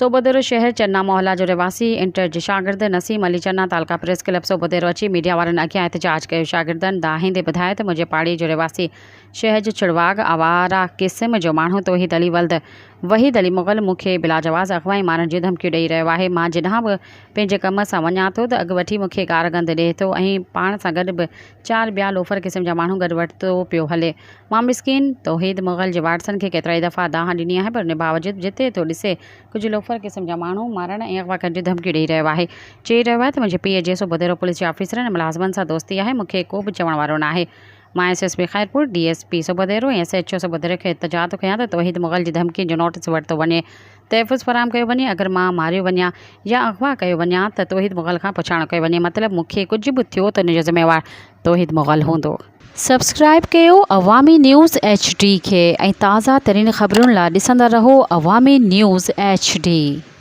سوڀوديرو شهر چنا محلا جو رهواسي انٽر جي شاگرد نسيم علي چنا تعلقه پريس ڪلب سوڀوديرو اچي ميڊيا وارن اڳيان احتجاج ڪيو شاگردن دانهيندي ٻڌايو ته منهنجي پاڙي جو رهواسي شهج ڇڙواڳ آواره قسم جو ماڻهو توحيد علي ولد وحيد علي مغل مون کي بلاجواز اغوا ۽ مارڻ جون ڌمڪيون ڏئي رهيو آهي مان جيڏانهن به پنهنجي ڪم سان وڃان ٿو ته اڳ وٺي مون کي گار گند ڏئي ٿو ۽ پاڻ سان گڏ به چار ٻيا لوفر قسم جا ماڻهو گڏ وٺتو پيو هلي مان مسڪين توحيد مغل جي وارثن کي ڪيترائي دفعا دانهن ڏني آهي پر ان باوجود جتي ٿو ڏسي ڪجهه لوفر قسم جا ماڻهو مارڻ ۽ اغوا ڪرڻ جون ڌمڪيون ڏئي رهيو آهي. چئي رهيو آهي ته منهنجي پيء جي سوڀوديرو پوليس جي آفيسرن ۽ ملازمن سان دوستي آهي مون کي ڪو به چوڻ وارو ناهي. مان S S P Khairpur, D S P Sobhodero ۽ S H O Sobhodero کي التجا ٿو ڪيان ته توحيد مغل جي ڌمڪين جو نوٽيس ورتو وڃي تحفظ فراهم ڪيو وڃي اگر مان ماريو وڃان يا اغوا ڪيو وڃان ته توحيد مغل کان پڇاڻو ڪيو وڃي مطلب مون کي ڪجهه به ٿيو ته ان جو ذميوار توحيد مغل هوندو. سبسڪرائيب ڪيو عوامي نيوز ايڇ ڊي کي ۽ تازه ترين خبرن لا ڏسندا رهو عوامي نيوز ايڇ ڊي.